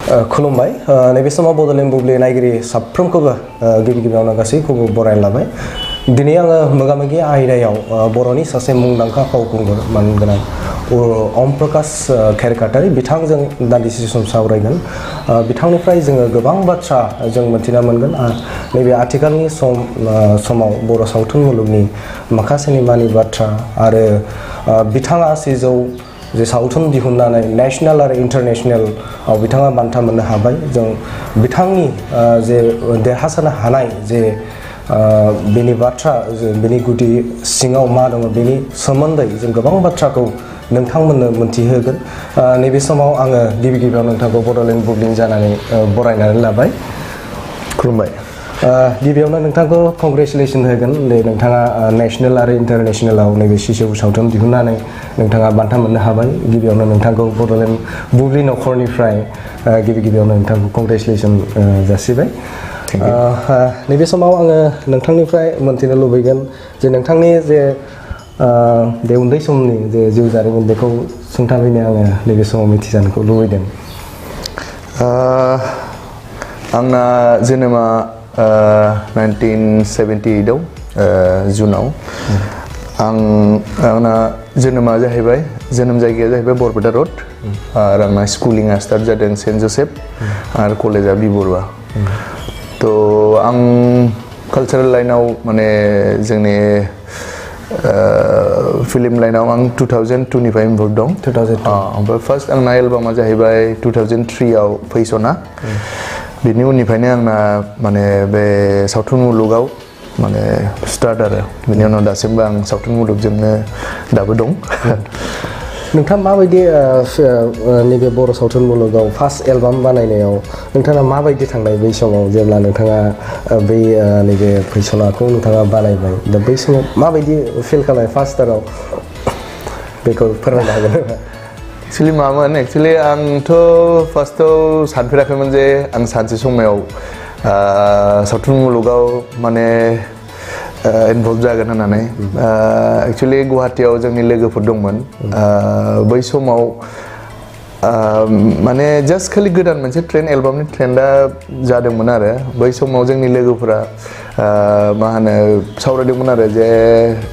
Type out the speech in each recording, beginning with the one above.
खुलुमबाय नैबे समाव बड'लेण्ड बुब्लि नायगिरि साफ्रोमखौबो गिबि गिबियावनो गासैखौबो बरायना लाबाय। दिनै आङो मोगामोगि आयदायाव बर'नि सासे मुंदांखा फावखुंगुर मानगोनां ओम प्रकाश खेरखातारि बिथांजों दान्दिसे सम सावरायगोन। बिथांनिफ्राय जोङो गोबां बाथ्रा जों मिथिना मोनगोन। नैबे आथिखालनि समाव बर' सावथुन मुलुगनि माखासे निमानि बाथ्रा आरो बिथाङा सिजौ जे सावथुन दिहुननानै नेशनेल आरो इन्टारनेशनेल बिथाङा बान्था मोननो हाबाय। जों बिथांनि जे देरहासारनो हानाय जे बेनि बाथ्रा बेनि गुदि सिङाव मा दङ बेनि सोमोन्दै जों गोबां बाथ्राखौ नोंथांमोननो मोनथिहोगोन। नैबे समाव आङो गिबि गिबियाव नोंथांखौ बड'लेण्ड बुब्लिनि जानानै बरायनानै लाबाय। खुलुमबाय। गिबियावनो नोंथांखौ कंग्रेचुलेसन होगोन दे नोंथाङा नेशनेल आरो इन्टारनेशनेलाव नैबे सिजौ सावथुन दिहुननानै नोंथाङा बान्था मोननो हाबाय। गिबियावनो नोंथांखौ बड'लेण्ड बुब्लि न'खरनिफ्राय गिबियावनो नोंथांखौ कंग्रेचुलेसन जासिबाय। नैबे समाव आङो नोंथांनिफ्राय मोनथिनो लुबैगोन जे नोंथांनि जे बे उन्दै समनि जे जिउ जारिमिन बेखौ सुंथाबैनो आङो नैबे समाव मिथिजानोखौ लुबैदों। आंना जोनोमा 1978 आव जुनाव। आंना जोनोमा जाहैबाय जोनोम जायगाया जाहैबाय बरपेटा रड आरो आंना स्कुलिंआ स्टार्ट जादों सेन्ट जोसेफ आरो कलेजआ बि बरुवा। थ' आं कालचारेल लाइनाव माने जोंनि फिल्म लाइनाव आं 2002 निफ्राय इनभल्भ दं। 2002 ओमफ्राय फार्स्ट आंना एलबामा जाहैबाय 2003 आव फैसना। बिनि उननिफ्रायनो आंना माने बे सावथुन मुलुगाव माने स्टार्ट आरो बिनि उनाव दासिमबो आं सावथुन मुलुगजोंनो दाबो दं। नोंथाङा माबायदि नैबे बर' सावथुन मुलुगाव फार्स्ट एलबाम बानायनायाव नोंथाङा माबायदि थांनाय बै समाव जेब्ला नोंथाङा बै नैबे फैसनाखौ नोंथाङा बानायबाय दा बै समाव माबायदि फिल खालामनाय फार्स्टआव बेखौ फोरमायनो हागोन? एक्सुवेलि मामोन आंथ' फार्स्टआव सानफेराखैमोन जे आं सानसे समाव सावथुन मुलुगाव माने इनभल्भ जागोन होननानै। एक्सुवेलि गुवाहाटियाव जोंनि लोगोफोर दंमोन। बै समाव माने जास्ट खालि गोदान मोनसे एलबामनि ट्रेन्डआ जादोंमोन आरो बै समाव जोंनि लोगोफोरा मा होनो सावरायदोंमोन आरो जे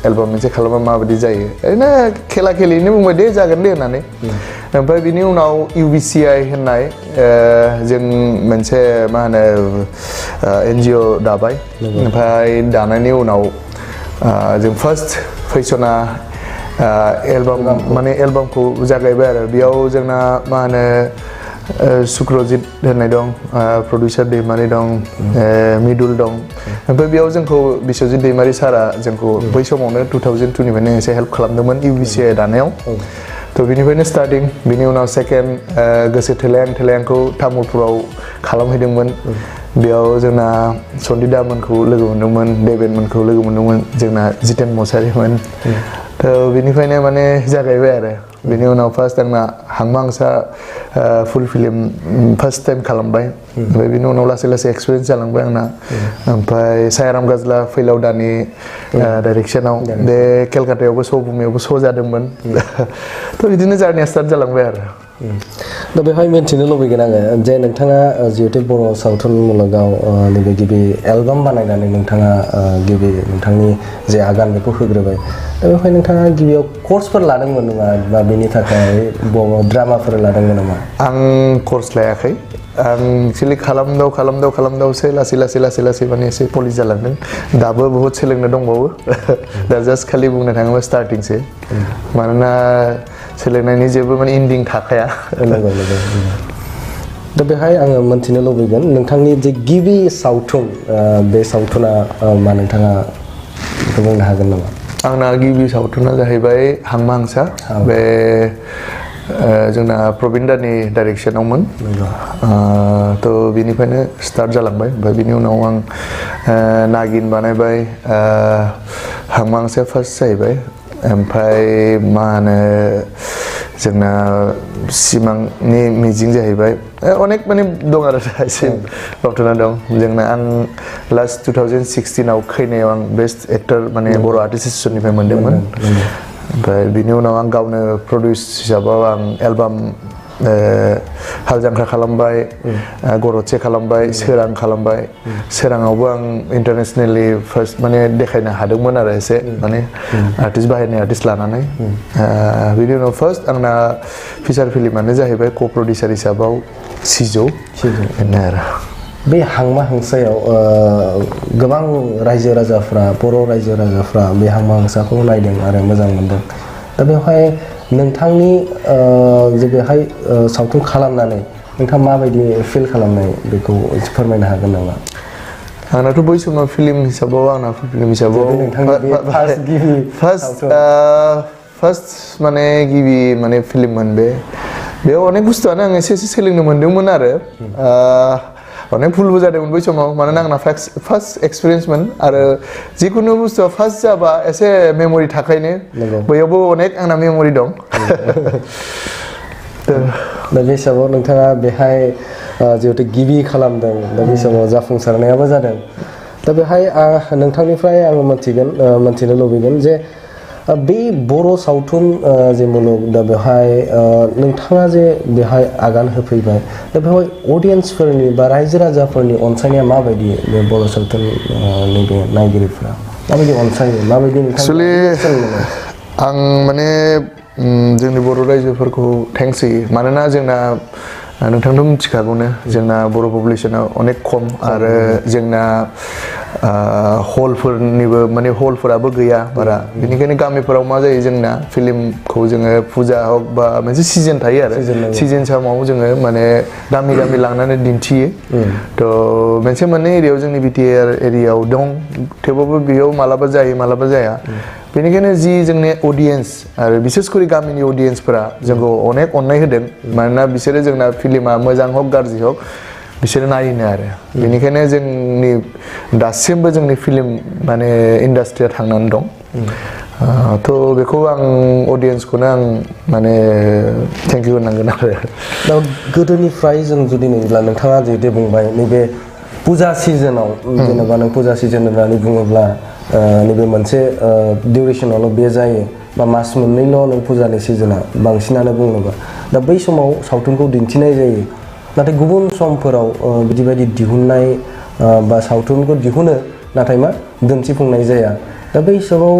एलबाम मोनसे खालामबा माबायदि जायो। ओरैनो खेला खेलिनो बुंबाय दे जागोन दे होननानै। ओमफ्राय बिनि उनाव UBCI होननाय जों मोनसे मा होनो NGO दाबाय। ओमफ्राय दानायनि उनाव जों फार्स्ट फैसना एलबामखौ जागायबाय आरो बेयाव जोंना मा होनो सुक्रजित होननाय दं, प्रडिउसार दैमारि दं, मिदुल दं। ओमफ्राय बेयाव जोंखौ बिश्वजित दैमारि सारा जोंखौ बै समावनो 2002 निफ्रायनो एसे हेल्प खालामदोंमोन UBCI दानायाव। थ' बिनिफ्रायनो स्टार्टिं। बिनि उनाव सेकेन्ड गोसो थोलायांखौ तामुलपुराव खालामहैदोंमोन। बेयाव जोंना सन्दिदामोनखौ लोगो मोन्दोंमोन, देबेनमोनखौ लोगो मोन्दोंमोन, जोंना जितेन मसारिमोन। थ' बिनिफ्रायनो माने जागायबाय आरो बिनि उनाव फार्स्ट आंना हांमा हांसा फुल फिल्म फार्स्ट टाइम खालामबाय। ओमफ्राय बिनि उनाव लासै लासै एक्सपिरियेन्स जालांबाय आंना। ओमफ्राय सायाराम गाज्ला फैलाव दानि डाइरेक्सनाव बे केलकातायावबो बुमियावबो जादोंमोन। थ' बिदिनो जार्निया स्टार्ट जालांबाय आरो। दा बेवहाय मिन्थिनो लुबैगोन आङो जे नोंथाङा जिहेतु बर' सावथुन मुलुगाव नैबे गिबि एलबाम बानायनानै नोंथाङा नोंथांनि जे आगान बेखौ होग्रोबाय। दा बेवहाय नोंथाङा गिबियाव कर्सफोर लादोंमोन नामा बा बेनि थाखाय ड्रामाफोर लादोंमोन नामा? आं कर्स लायाखै। आं एक्सुवेलि खालामदावसो लासै माने एसे पलिस जालांदों। दाबो बहुद सोलोंनो दंबावो। दा जास्ट खालि बुंनो थाङोबा स्टार्टिंसो। मानोना सोलोंनायनि जेबो माने इन्डिं थाखाया। दा बेहाय आङो मोनथिनो लुबैगोन नोंथांनि जे गिबि सावथुन बे सावथुना मा नोंथाङा बेखौ बुंनो हागोन नामा? आंना गिबि सावथुना जाहैबाय हांमा हांसा। बे जोंना प्रबिन दानि डाइरेक्सनावमोन। थ' बिनिफ्रायनो स्टार्ट जालांबाय। ओमफ्राय बिनि उनाव आं नागिन बानायबाय। हांमा हांसाया फार्स्ट जाहैबाय। ओमफ्राय मा होनो जोंना सिमांनि मिजिं जाहैबाय। अनेक माने दं आरो एसे सावथुना दं। जोंना आं लास्ट 2016 आव खैनायाव आं बेस्ट एक्टर माने बर' आर्टिस्ट एस'सिएसननिफ्राय मोनदोंमोन। ओमफ्राय बिनि उनाव आं गावनो प्रडिउस हिसाबाव आं एलबाम हाल जांख्रा खालामबाय गरदसे खालामबाय सोरां खालामबाय सोराङावबो आं इन्टारनेसनेलि फार्स्ट माने देखायनो हादोंमोन आरो एसे माने आर्टिस्ट बाहेरनि आर्टिस्ट लानानै बिनि उनाव फार्स्ट आंना फिचार फिल्मानो जाहैबाय क' प्रडिउसार हिसाबाव सिजौ बेनो आरो बे हांमा हांसायाव गोबां रायजो राजाफ्रा बर' रायजो राजाफ्रा बे हांमा हांसाखौ नायदों आरो मोजां मोनदों दा बेवहाय नोंथांनि जे बेहाय सावथुन खालामनानै नोंथाङा माबायदि फिल खालामनाय बेखौ फोरमायनो हागोन नामा आंनाथ' बै समाव फिल्म हिसाबाव फार्स्ट माने गिबि माने फिल्ममोन बेयाव अनेक बुस्थुआनो आं एसे सोलोंनो मोन्दोंमोन आरो अनेक भुलबो जादोंमोन बै समाव मानोना आंना फार्स्ट एक्सपिरियेन्समोन आरो जिखुनु बुस्थुआ फार्स्ट जाबा एसे मेम'रि थाखायनो बैयावबो अनेक आंना मेम'रि दं दा बे हिसाबाव नोंथाङा बेहाय जिहेतु गिबि खालामदों दा बे हिसाबाव जाफुंसारनायाबो जादों दा बेहाय नोंथांनिफ्राय आङो मोनथिनो लुबैगोन जे बे बर' सावथुन जे मुलुग दा बेवहाय नोंथाङा जे बेहाय आगान होफैबाय दा बेवहाय अडियेन्सफोरनि बा रायजो राजाफोरनि अनसायनाया माबायदि बे बर' सावथुन नैबे नायगिरिफ्रा माबायदि अनसायो माबायदि एक्सुवेलि आं माने जोंनि बर' रायजोफोरखौ थेंक्स होयो मानोना जोंना नोंथांथ' मिथिखागौनो जोंना बर' पपुलेसना अनेक खम आरो जोंना हलफोरनिबो माने हलफोराबो गैया बारा बेनिखायनो गामिफोराव मा जायो जोंना फिल्मखौ जोङो फुजा हक बा मोनसे सिजन थायो आरो सिजन समाव जोङो माने गामि गामि लांनानै दिन्थियो थ' मोनसे मोननै एरियायाव जोंनि बिटिआर एरियायाव दं थेवबाबो बेयाव मालाबा जायो मालाबा जाया बेनिखायनो जि जोंनि अडियेन्स आरो बिसेसकरि गामिनि अडियेन्सफोरा जोंखौ अनेक अननाय होदों मानोना बिसोरो जोंना फिल्मा मोजां हक गाज्रि हक बिसोरो नायोनो आरो बेनिखायनो जोंनि दासिमबो जोंनि फिल्म माने इन्डास्ट्रिया थांनानै दं थ' बेखौ आं अडियेन्सखौनो आं माने थेंक इउ होनांगोन आरो दा गोदोनिफ्राय जों जुदि नायोब्ला नोंथाङा जे बुंबाय नैबे फुजा सिजोनाव जेनेबा नों फुजा सिजोन होननानै बुङोब्ला नैबे मोनसे डिउरेसनावल' बे जायो बा मास मोननैल' नों फुजानि सिजोना बांसिनानो बुङोबा दा बै समाव सावथुनखौ दिन्थिनाय जायो नाथाय गुबुन समफोराव बिदिबायदि दिहुननाय बा सावथुनखौ दिहुनो नाथाय मा दिन्थिफुंनाय जाया दा बै हिसाबाव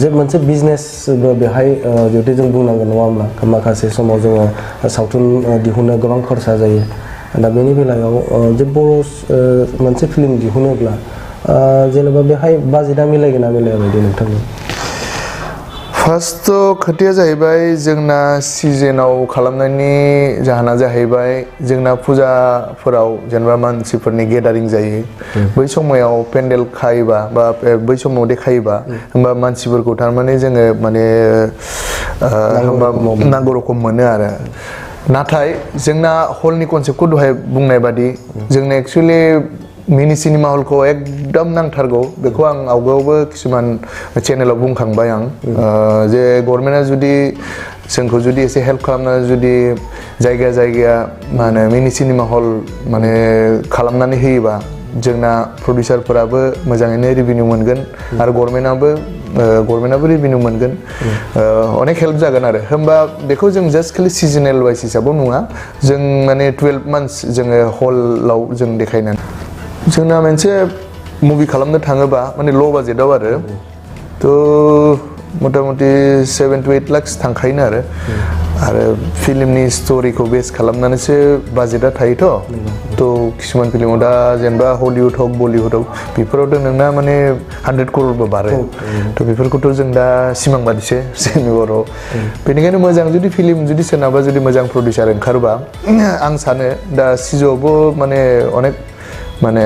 जे मोनसे बिजनेसबो बेहाय जुदि जों बुंनांगोन नङा होमब्ला माखासे समाव जोङो सावथुन दिहुननो गोबां खरसा जायो दा बेनि बेलायाव जे बर' मोनसे फिल्म दिहुनोब्ला जेनेबा बेहाय बाजेटआ मिलायगोन ना मिलाया बायदि नोंथांनि फार्स्ट खोथाया जाहैबाय जोंना सिजोनाव खालामनायनि जाहोना जाहैबाय जोंना फुजाफोराव जेनेबा मानसिफोरनि गेदारिं जायो बै समाव पेन्डेल खायोबा बा बै समाव देखायोबा होमबा मानसिफोरखौ थारमाने जोङो माने नांगौ रखम मोनो आरो नाथाय जोंना हलनि कनसेप्टखौ दहाय बुंनाय बादि जोंना एक्सुवेलि मिनि सिनेमा हलखौ एकदम नांथारगौ बेखौ आं आवगायावबो किसुमान चेनेलाव बुंखांबाय आं जे गभर्नमेन्टआ जुदि जोंखौ जुदि एसे हेल्प खालामनानै जुदि जायगा मा होनो मिनि सिनेमा हल माने खालामनानै होयोबा जोंना प्रडिउसारफोराबो मोजाङैनो रेभिनिउ मोनगोन आरो गभर्नमेन्टआबो रेभिनिउ मोनगोन अनेक हेल्प जागोन आरो होमबा बेखौ जों जास्ट खालि सिजनेल वाइस हिसाबाव नङा जों माने 12 मान्थस जोङो हलाव जों देखायनानै जोंना मोनसे मुभि खालामनो थाङोबा माने ल' बाजेटाव आरो थ' मथा मथि 7 to 8 लाखस थांखायोनो आरो फिल्मनि स्ट'रिखौ बेस खालामनानैसो बाजेटआ थायोथ' थ' किसुमान फिल्माव दा जेनेबा हलिउड हक बलिउड हक बेफोरावथ' नोंना माने 100 crore बारो थ' बेफोरखौथ' जों दा सिमां बादिसो जोंनि बर'आव बेनिखायनो मोजां जुदि फिल्म जुदि सोरनाबा जुदि मोजां प्रडिउसार ओंखारोबा आं सानो दा सिजौआवबो माने अनेक माने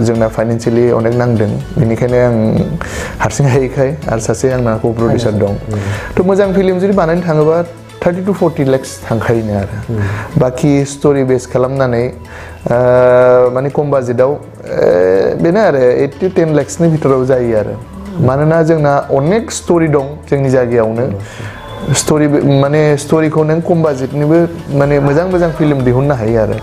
जोंना फाइनान्सियेलि अनेक नांदों बेनिखायनो आं हारसिं हायैखाय आरो सासे आंना को प्रडिउसार दं थ' मोजां फिल्म जुदि बानायनो थाङोबा 30 to 40 lakhs थांखायोनो आरो बाखि स्ट'रि बेस खालामनानै माने खम बाजेटाव बेनो आरो 8 to 10 lakhsनि भितराव जायो आरो मानोना जोंना अनेक स्ट'रि दं जोंनि जायगायावनो स्ट'रिखौ नों खम बाजेटनिबो माने मोजां फिल्म दिहुननो हायो आरो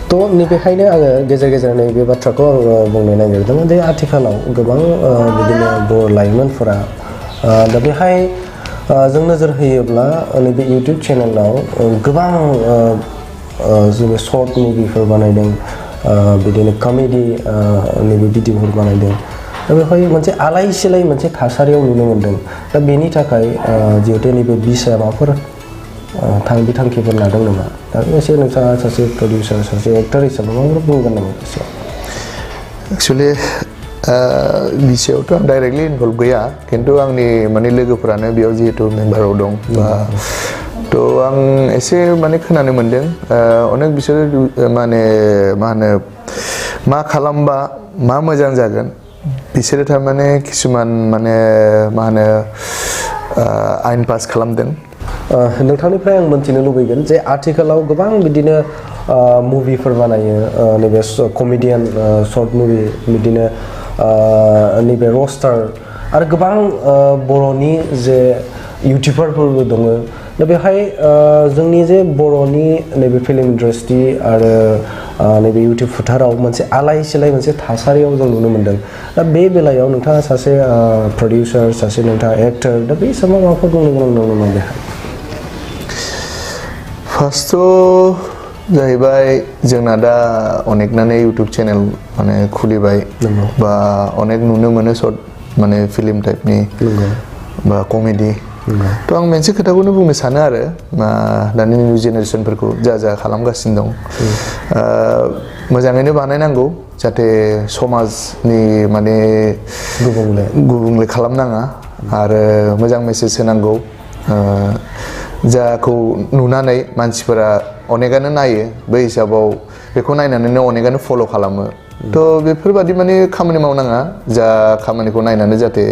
थ' नैबेखायनो आङो गेजेर गेजेर नैबे बाथ्राखौ आङो बुंनो नागिरदों जे आथिखालाव गोबां बिदिनो बर' लाइमोनफोरा दा बेहाय जों नोजोर होयोब्ला नैबे इउटुब चेनेलाव गोबां जोङो सर्ट मुभिफोर बानायदों बिदिनो कमेडि नैबे भिडिअफोर बानायदों दा बेवहाय मोनसे आलाय सिलाय मोनसे थासारियाव नुनो मोन्दों दा बेनि थाखाय जिहेतु नैबे बिसाया माबाफोर बिथांखिफोर लादों नामा दा एसे नोंथाङा सासे प्रडिउसार सासे एक्टर हिसाबै माबाफोर बुंगोन नामा एसे एक्चुअली बिसायावथ' आं डाइरेक्टलि इनभल्भ गैया खिन्थु आंनि माने लोगोफोरानो बेयाव जिहेतु मेम्बाराव दं बा थ' आं एसे माने खोनानो मोन्दों अनेक बिसोरो माने मा होनो मा खालामबा मा मोजां जागोन बिसोरो थारमाने किसुमान माने मा होनो आयेन पास खालामदों नोंथांनिफ्राय आं मोनथिनो लुबैगोन जे आथिखालाव गोबां बिदिनो मुभिफोर बानायो नैबे कमेडियान सर्ट मुभि बिदिनो नैबे रस्टार आरो गोबां बर'नि जे इउटिउबारफोरबो दङ दा बेवहाय जोंनि जे बर'नि नैबे फिल्म इन्डास्ट्रि आरो नैबे इउटिउब फोथाराव मोनसे आलाय सिलाय मोनसे थासारियाव जों नुनो मोन्दों दा बे बेलायाव नोंथाङा सासे प्रडिउसार सासे नोंथाङा एक्टर दा बे समाव माबाफोर बुंनो गोनां दं नामा बेहाय फार्स्टआव जाहैबाय जोंना दा अनेकनानै इउटुब चेनेल माने खुलिबाय बा अनेक नुनो मोनो सर्ट माने फिल्म टाइपनि बा कमेडि थ' आं मोनसे खोथाखौनो बुंनो सानो आरो दानि निउ जेनेरेसनफोरखौ जा खालामगासिनो दं मोजाङैनो बानायनांगौ जाहाथे समाजनि माने गुबुंले खालामनाङा आरो मोजां मेसेज होनांगौ जाखौ नुनानै मानसिफोरा अनेकानो नायो बै हिसाबाव बेखौ नायनानैनो अनेकानो फल' खालामो थ' बेफोरबादि माने खामानि मावनाङा जा खामानिखौ नायनानै जाहाथे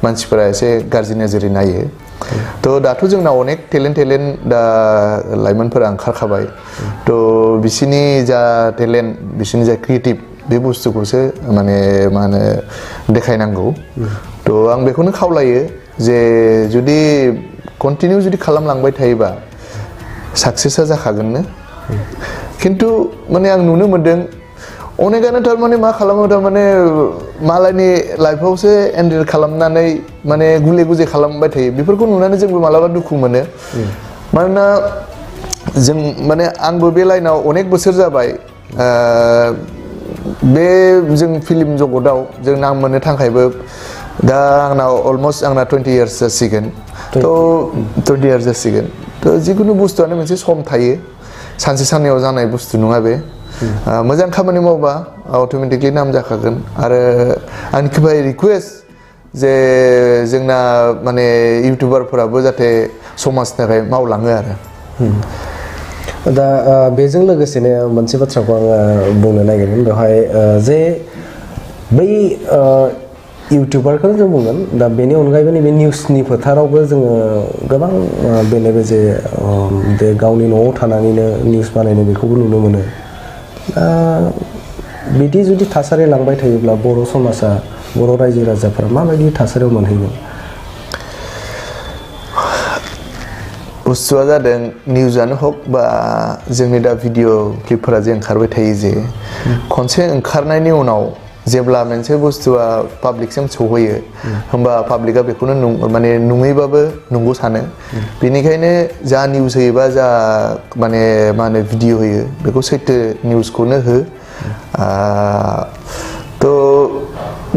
मानसिफोरा एसे गाज्रि नोजोरै नायो थ' दाथ' जोंना अनेक टेलेन्ट दा लाइमोनफोरा ओंखारखाबाय थ' बिसिनि जा टेलेन्ट बिसिनि जा क्रिएटिभ बे बुस्थुखौसो माने मा होनो देखायनांगौ थ' आं बेखौनो खावलायो जे जुदि कन्टिनिउ जुदि खालामलांबाय थायोबा साक्सेसआ जाखागोननो खिन्थु माने आं नुनो मोन्दों अनेकानो थारमाने मा खालामो थारमाने मालायनि लाइफआवसो एन्जय खालामनानै माने गुले गुजे खालामबाय थायो बेफोरखौ नुनानै जोंबो मालाबा दुखु मोनो मानोना जों माने आंबो बे लाइनाव अनेक बोसोर जाबाय बे जों फिल्म जगताव जों नाम मोननो थाखायबो दा आंनाव अलमस्ट आंना 20 इयार्स जासिगोन थ' जिखुनु बुस्थुआनो मोनसे सम थायो सानसे साननैयाव जानाय बुस्थु नङा बे मोजां खामानि मावबा अट'मेटिकलि नाम जाखागोन आरो आंनि थाखाय रिकुवेस्ट जे जोंना माने इउटिउबारफोराबो जाहाथे समाजनि थाखाय मावलाङो आरो दा बेजों लोगोसेनो मोनसे बाथ्राखौ आङो बुंनो नागिरदों बेवहाय जे बै इउटिउबारखौनो जों बुंगोन दा बेनि अनगायैबो नैबे निउसनि फोथारावबो जोङो गोबां बेले बेजे बे गावनि न'आव थानानैनो निउस बानायनाय बेखौबो नुनो मोनो दा बिदि जुदि थासारि लांबाय थायोब्ला बर' समाजा बर' रायजो राजाफोरा माबायदि थासारियाव मोनहैगोन बुस्थुआ जादों निउजानो हक बा जोंनि दा भिडिअ क्लिपफोरा जे ओंखारबाय थायो जे खनसे ओंखारनायनि उनाव जेब्ला मोनसे बुस्थुआ पाब्लिकसिम सौहैयो होमबा पाब्लिकआ बेखौनो माने नङैबाबो नंगौ सानो बेनिखायनो जा निउस होयोबा जा माने मा होनो भिडिअ होयो बेखौ सैथो निउसखौनो हो थ'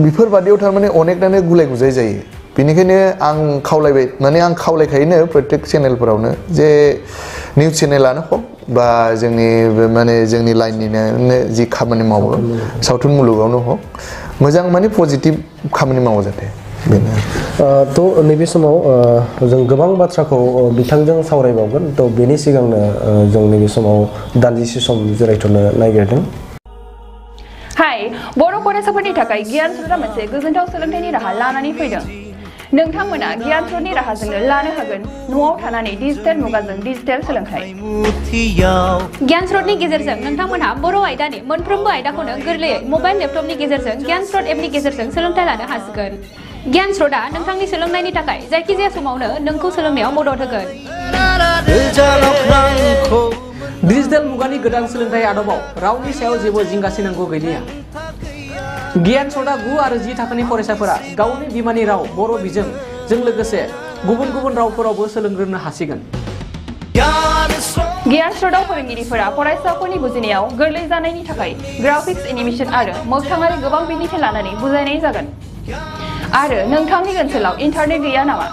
बेफोरबादियाव थारमाने अनेकनानो गुलाय गुजाय जायो बेनिखायनो आं खावलायबाय माने आं खावलायखायोनो प्रत्येक चेनेलफोरावनो जे निउस चेनेलानो हक बा जोंनि माने जोंनि लाइननिनो जि खामानि मावो सावथुन मुलुगावनो हक मोजां माने पजिटिभ खामानि मावो जाहाथे बेनो थ' नैबे समाव जों गोबां बाथ्राखौ बिथांजों सावरायबावगोन थ' बेनि सिगांनो जों नैबे समाव दान्दिसे सम जिरायथ'नो नागिरदों हाय बर' फरायसाफोरनि थाखाय गियान स्रोतआ मोनसे गोजोनथाव सोलोंथाइनि राहा लानानै फैदों नोंथांमोना गियान स्रोतनि राहाजोंनो लानो हागोन न'आव थानानै डिजिटेल मुगाजों डिजिटेल सोलोंथाइ गियान स्रोतनि गेजेरजों नोंथांमोनहा बर' आयदानि मोनफ्रोमबो आयदाखौनो गोरलैयै मबाइल लेपटपनि गेजेरजों गियान स्रोत एपनि गेजेरजों सोलोंथाइ लानो हासिगोन गियान स्रोतआ नोंथांनि सोलोंनायनि थाखाय जायखिजाया समावनो नोंखौ सोलोंनायाव मदद होगोन डिजिटेल मुगानि गोदान सोलोंथाइ आदबाव रावनि सायाव जेबो जिंगासिनांगौ गैलिया गियान स्रोतआ 9 आरो 10 थाखोनि फरायसाफोरा गावनि बिमानि राव बर' बिजोंजों लोगोसे गुबुन गुबुन रावफोरावबो सोलोंग्रोनो हासिगोन। गियान स्रोतआव फोरोंगिरिफोरा फरायसाफोरनि बुजिनायाव गोरलै जानायनि थाखाय ग्राफिक्स एनिमेशन आरो मोगथाङारि गोबां बिदिन्थि लानानै बुजायनाय जागोन। आरो नोंथांनि ओनसोलाव इन्टारनेट गैया नामा?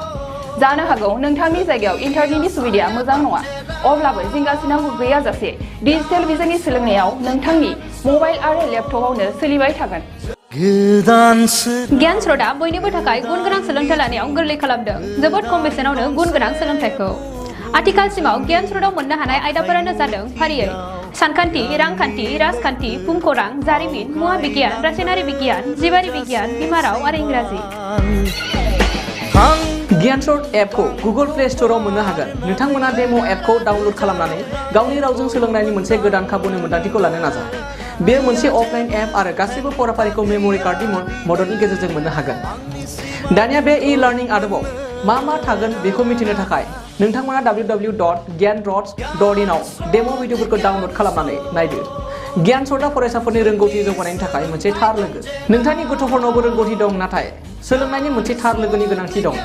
जानो हागौ नोंथांनि जायगायाव इन्टारनेटनि सुबिदाया मोजां नङा। अब्लाबो जिंगासिनांगौ गैयाजासे डिजिटेल बिजोंनि सोलोंनायाव नोंथांनि मबाइल आरो लेपटपआवनो सोलिबाय थागोन। गियान स्रोतआ बयनिबो थाखाय गुन गोनां सोलोंथाइ लानायाव गोरलै खालामदों, जोबोद खम बेसेनावनो गुन गोनां सोलोंथाइखौ। आथिखालसिमाव गियान स्रोतआव मोननो हानाय आयदाफोरानो जादों फारियै सानखान्थि, रांखान्थि, राजखान्थि, भुमखौरां, जारिमिन, मुवा बिगियान, रासायनारि बिगियान, जिबारि बिगियान, बिमा राव आरो इंराजि। गियान स्रोत एपखौ गुगल प्ले स्ट'रआव मोननो हागोन। नोंथांमोना डेम' एपखौ डाउनल'ड खालामनानै गावनि रावजों सोलोंनायनि मोनसे गोदान खाबुनि मोन्दांथिखौ लानो नाजा। बेयो मोनसे अफलाइन एप आरो गासैबो फराफारिखौ मेम'रि कार्डनि मददनि गेजेरजों मोननो हागोन। दानिया बे ई-लार्निं आदबाव मा थागोन बेखौ मिथिनो थाखाय नोंथांमोना www.gyanrots.in आव डेम' भिडिअफोरखौ डाउनल'ड खालामनानै नायदो। गियान स्रोतआ फरायसाफोरनि रोंगौथि जौगानायनि थाखाय मोनसे थार लोगो। नोंथांनि गथ'फोरनावबो रोंगौथि दं, नाथाय सोलोंनायनि मोनसे थार लोगोनि गोनांथि दं।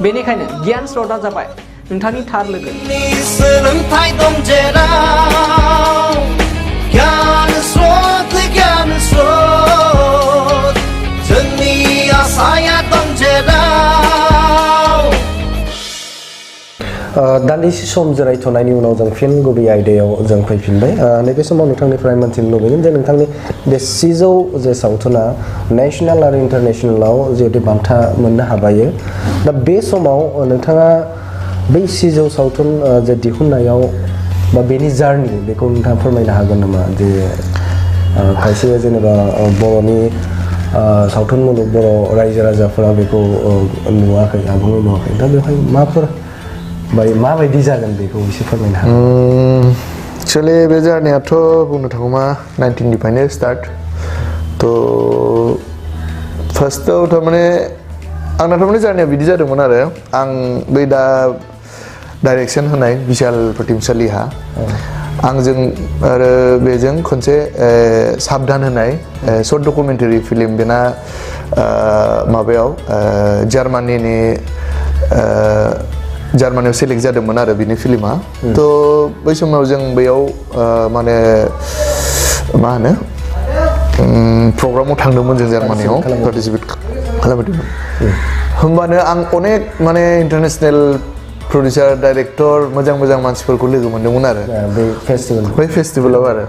बेनिखायनो गियान स्रोतआ जाबाय नोंथांनि थार लोगो। दान्दिसे सम जिरायथ'नायनि उनाव जों फिन गुबै आयदायाव जों फैफिनबाय। नैबे समाव नोंथांनिफ्राय मोनथिनो लुबैगोन जे नोंथांनि बे सिजौ जे सावथुना नेसनेल आरो इन्टारनेसनेलाव जिहेतु बान्था मोननो हाबायो, दा बे समाव नोंथाङा बै सिजौ सावथुन जे दिहुननायाव बा बेनि जार्नि बेखौ नोंथाङा फोरमायनो हागोन नामा? जे खायसे जेनेबा बर'नि सावथुन मुलुग बर' रायजो राजाफोरा बेखौ नुवाखै, आबुङै नुवाखै, दा बेवहाय माबायदि जागोन बेखौ एसे फोरमायनो हागोन? एक्चुअली बे जार्नियाथ' बुंनो थाङोबा 19निफ्रायनो स्टार्ट। थ' फार्स्टआव थारमाने आंना थारमाने जार्निया बिदि जादोंमोन आरो आं बै दा डाइरेक्सन होनाय बिशाल प्रतिमशालीहा आंजों आरो बेजों खनसे साबधान होनाय शर्ट डकुमेन्टारि फिल्म, बेना माबायाव जार्मानियाव सेलेक्ट जादोंमोन आरो बिनि फिल्मा। थ' बै समाव जों बैयाव माने मा होनो प्रग्रामाव थांदोंमोन जों जार्मानियाव पार्टिसिपेट खालामदोंमोन। होमबानो आं अनेक माने इन्टारनेसनेल प्रडिउसार, डाइरेक्टर, मोजां मोजां मानसिफोरखौ लोगो मोन्दोंमोन आरो बै फेस्टिभेलाव आरो।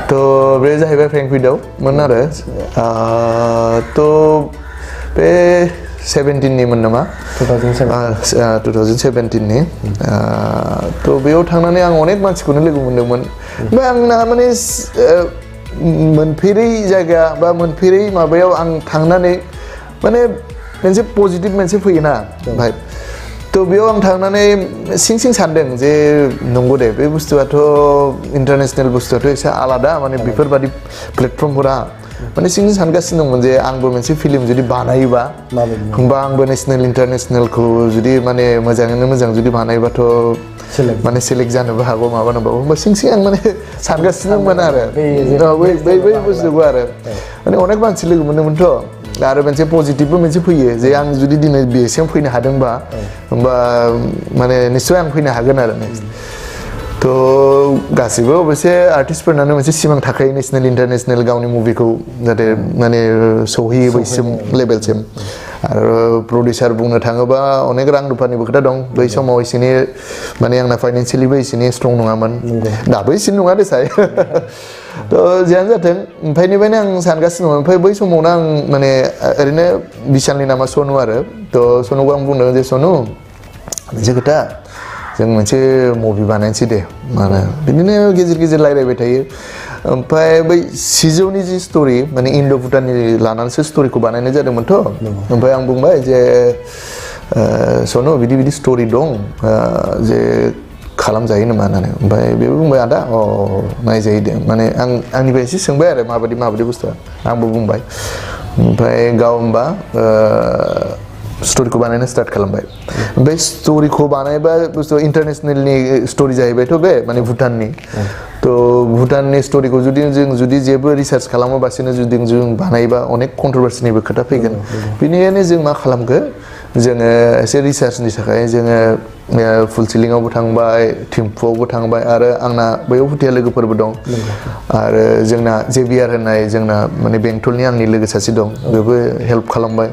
थ' बे जाहैबाय फ्रेंकफिल्डआवमोन आरो। थ' बे 17निमोन नामा, 2017नि। थ' बेयाव थांनानै आं अनेक मानसिखौनो लोगो मोन्दोंमोन। ओमफ्राय आंना माने मोनफेरै जायगा बा मोनफेरै माबायाव आं थांनानै माने मोनसे पजिटिभ मोनसे फैयोना भाइब। थ' बेयाव आं थांनानै सिं सानदों जे नंगौ दे, बे बुस्थुआथ' इन्टारनेसनेल बुस्थुआथ' एसे आलादा, माने बेफोरबादि प्लेटफर्मफोरा माने सिं सानगासिनो दंमोन जे आंबो मोनसे फिल्म जुदि बानायोबा, होमबा आंबो नेसनेल इन्टारनेसनेलखौ जुदि माने मोजाङैनो मोजां जुदि बानायबाथ' माने सेलेक्ट जानोबो हागौ, माबानोबो। होमबा सिं आं माने सानगासिनो दंमोन आरो बै बुस्थुखौ आरो माने अनेक मानसि लोगो मोन्दोंमोनथ'। आरो मोनसे पजिटिभबो मोनसे फैयो जे आं जुदि दिनै बेसिम फैनो हादोंबा होमबा माने निस्सय आं फैनो हागोन आरो नेक्स्ट। थ' गासिबो अबयसे आर्टिस्टफोरनानो मोनसे सिमां थाखायो नेसनेल इन्टारनेसनेल गावनि मुभिखौ जाहाथे माने सौहैयो बैसिम लेभेलसिम। आरो प्रडिउसार बुंनो थाङोबा अनेक रां रुफानिबो खोथा दं। बै समाव एसेनि माने आंना फाइनान्सियेलिबो एसेनि स्ट्रं नङामोन, दाबो एसे नङा देसाय। थ' जियानो जाथों, ओमफ्रायनिफ्रायनो आं सानगासिनो दंमोन। ओमफ्राय बै समावनो आं माने ओरैनो बिशालनि नामा सनु आरो। थ' सनुखौ आं बुंदों जे सनु, मोनसे खोथा, जों मोनसे मुभि बानायनोसै दे। माने बिदिनो गेजेर रायलायबाय थायो। ओमफ्राय बै सिजौनि जि स्ट'रि, माने इन्ड' भुटाननि लानानैसो स्ट'रिखौ बानायनाय जादोंमोनथ'। ओमफ्राय आं बुंबाय जे सनु बिदि स्ट'रि दं जे खालामजायो नामा होननानै। ओमफ्राय बेबो बुंबाय आदा नायजायो दे। माने आंनिफ्राय एसे सोंबाय आरो माबायदि बुस्थुआ। आंबो बुंबाय। ओमफ्राय गाव होमबा स्ट'रिखौ बानायनो स्टार्ट खालामबाय। ओमफ्राय स्ट'रिखौ बानायबा बुस्थुआ इन्टारनेसनेलनि स्ट'रि जाहैबायथ' बे, माने भुटाननि। भुटाननि स्टोरीखौ जुदि जेबो रिसार्च खालामाबासिनो जुदि जों बानायबा अनेक कन्ट्रोभार्सिनिबो खोथा फैगोन बेनिखायनो जों मा खालामखो जोङो एसे रिसार्चनि थाखाय जोङो फुलसिलिंआवबो थांबाय थिम्फुआवबो थांबाय आरो आंना बैयाव भुटिया लोगोफोरबो दं आरो जोंना जेबिआर होननाय जोंना माने बेंटलनि आंनि लोगो सासे दं बेबो हेल्प खालामबाय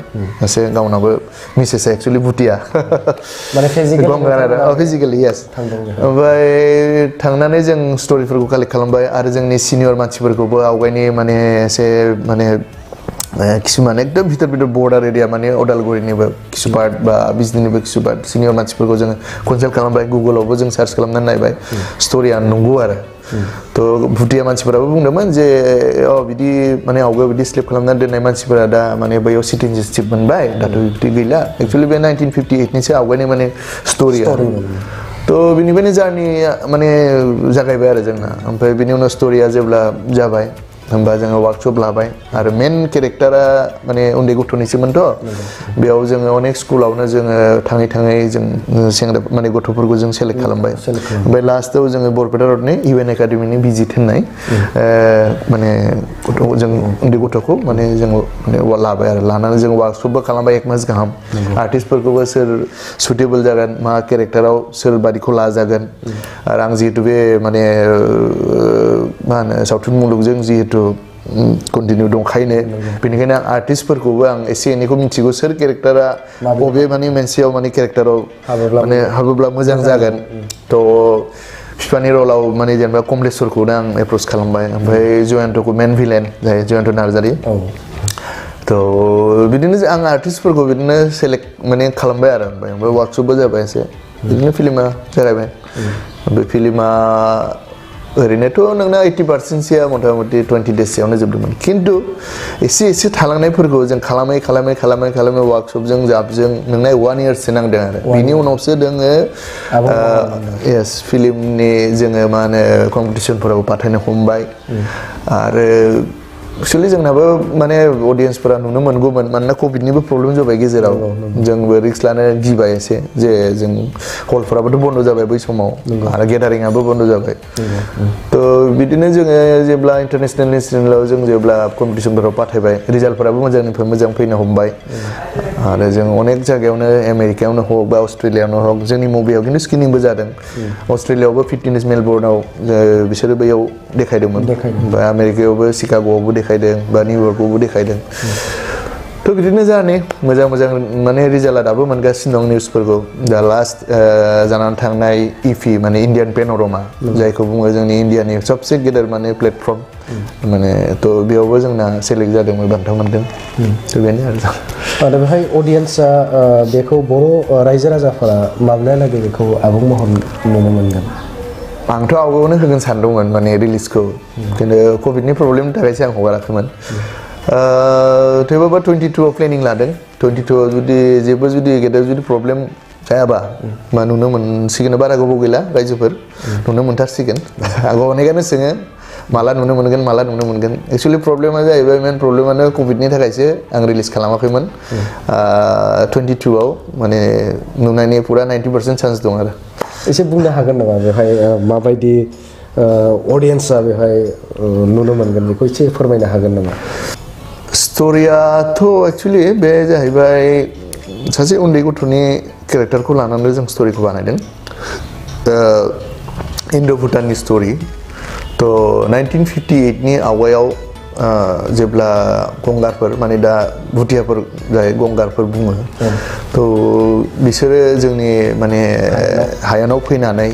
एसे गावनाबो मिसेसआ एक्चुअली भुटिया माने फिजिकेलि येस ओमफ्राय थांनानै जों स्टोरीफोरखौ कालेक्ट खालामबाय आरो जोंनि सिनियर मानसिफोरखौबो आवगायनि माने एसे माने किसुमान एकदम भितर बर्डार एरिया माने उदालगुरिनिबो किसु पार्ट बा बिजनीनिबो किसु पार्ट सिनियर मानसिफोरखौ जोङो कनसाल्ट खालामबाय गुगलावबो जों सार्च खालामनानै नायबाय स्टोरीया नंगौ आरो तो भुटिया मानसिफोराबो बुंदोंमोन जे बिदि माने आवगायाव बिदि स्लेप खालामनानै दोननाय मानसिफोरा दा माने बैयाव सिटिजेनशिप मोनबाय दाथ' बिदि गैला एक्चुअली बे 1958निसो आवगायनि माने स्टोरी तो बिनिफ्रायनो जारनि माने जागायबाय आरो जोंना ओमफ्राय बिनि उनाव स्टोरीया जेब्ला जाबाय होमबा जोङो वार्कशप लाबाय आरो मेन केरेक्टारा माने उन्दै गथ'निसोमोनथ' बेयाव जोङो अनेक स्कुलावनो जोङो थाङै जों सेंग्रा माने गथ'फोरखौ जों सेलेक्ट खालामबाय ओमफ्राय लास्टआव जोङो बरपेटा रडनि इउएन एकाडेमिनि भिजिट होननाय माने जों उन्दै गथ'खौ माने जों माने लाबाय आरो लानानै जों वार्कशपबो खालामबाय 1 मास गाहाम आर्टिस्टफोरखौबो सोर सुटेबल जागोन मा केरेक्टाराव सोर बादिखौ लाजागोन आरो आं जिहेतु बे माने मा होनो सावथुन मुलुगजों जिहेतु कन्टिनिउ दंखायनो बेनिखायनो आं आर्टिस्टफोरखौबो आं एसे एनैखौ मिथिगौ सोर केरेक्टारा बबे माने मोनसेयाव माने केरेक्टाराव माने हाबोब्ला मोजां जागोन थ' बिफानि रलाव माने जेनेबा कमलेश्वरखौनो आं एप्रच खालामबाय ओमफ्राय जयन्तखौ मेन भिलेन जाय जयन्त नार्जारि थ' बिदिनो आं आर्टिस्टफोरखौ बिदिनो सेलेक्ट माने खालामबाय आरो ओमफ्राय वार्कशपबो जाबाय एसे बिदिनो फिल्मा जागायबाय ओमफ्राय फिल्मा ओरैनोथ' नोंना 80%सोआ मथा मथि 20 डेजसोआवनो जोबदोंमोन खिन्थु एसे थालांनायफोरखौ जों खालामै वार्कशपजों जाबजों नोंना 1 इयारसो नांदों आरो बिनि उनावसो जोङो येस फिल्मनि जोङो मा होनो कम्पिटिसनफोराव पाठायनो हमबाय आरो एक्चुअली जोंनाबो माने अडियन्सफोरा नुनो मोनगौमोन मानोना कभिडनिबो प्रब्लेम जाबाय गेजेराव जोंबो रिस्क लानो गिबाय एसे जे जों हलफोराबोथ' बन्द जाबाय बै समाव आरो गेदारिंआबो बन्द जाबाय तो बिदिनो जोङो जेब्ला इन्टारनेसनेलाव जों जेब्ला कम्पिटिसनफोराव पाठायबाय रिजाल्टफोराबो मोजांनिफ्राय मोजां फैनो हमबाय आरो जों अनेक जायगायावनो आमेरिकायावनो हक बा अस्ट्रेलियायावनो हक जोंनि मुभियाव खिन्थु स्क्रिनिंबो जादों अस्ट्रेलियायावबो 15 मेलबर्नआव बिसोरो बैयाव देखायदोंमोन ओमफ्राय आमेरिकायावबो शिकाग'आवबो देखायदों बा निउयर्कआवबो देखायदों तो बिदिनो जाने मोजां माने रिजाल्टआ दाबो मोनगासिनो दं निउसफोरखौ दा लास्ट जानानै थांनाय इफि माने इन्डियान पेन'रमा जायखौ बुङो जोंनि इन्डियानि सबसे गेदेर माने प्लेटफर्म माने तो बेयावबो जोंना सेलेक्ट जादोंमोन बान्था मोनदों तो बेनो आरो बेहाय अडियन्सआ बेखौ बर' रायजो राजाफोरा माब्लायालागै बेखौ आबुं महर नुनो मोनगोन आंथ' आवगायावनो होगोन सानदोंमोन माने रिलिजखौ खिन्थु कभिडनि प्रब्लेमनि थाखायसो आं हगाराखैमोन थेवबाबो 22आव प्लेनिं लादों 22आव जुदि गेदेर प्रब्लेम जायाबा मा नुनो मोनसिगोन बारा गोबाव गैला रायजोफोर नुनो मोनथारसिगोन आगो अनेकानो सोङो माला नुनो मोनगोन एक्चुअली प्रब्लेमा जाहैबाय मेन प्रब्लेमानो कभिडनि थाखायसो आं रिलिज खालामाखैमोन 22आव माने नुनायनि पुरा 90% चान्स दं आरो एसे बुंनो हागोन नामा बेहाय माबायदि अडियन्सआ बेहाय नुनो मोनगोन बेखौ एसे फोरमायनो हागोन नामा स्टोरीयाथ' एक्चुअली बे जाहैबाय सासे उन्दै गथ'नि केरेक्टारखौ लानानै जों स्टोरीखौ बानायदों इन्ड' भुटाननि स्टोरी तो 1958नि आवगायाव जेब्ला गंगारफोर माने दा भुटियाफोर जाय गंगारफोर बुङो तो बिसोरो जोंनि माने हायानाव फैनानै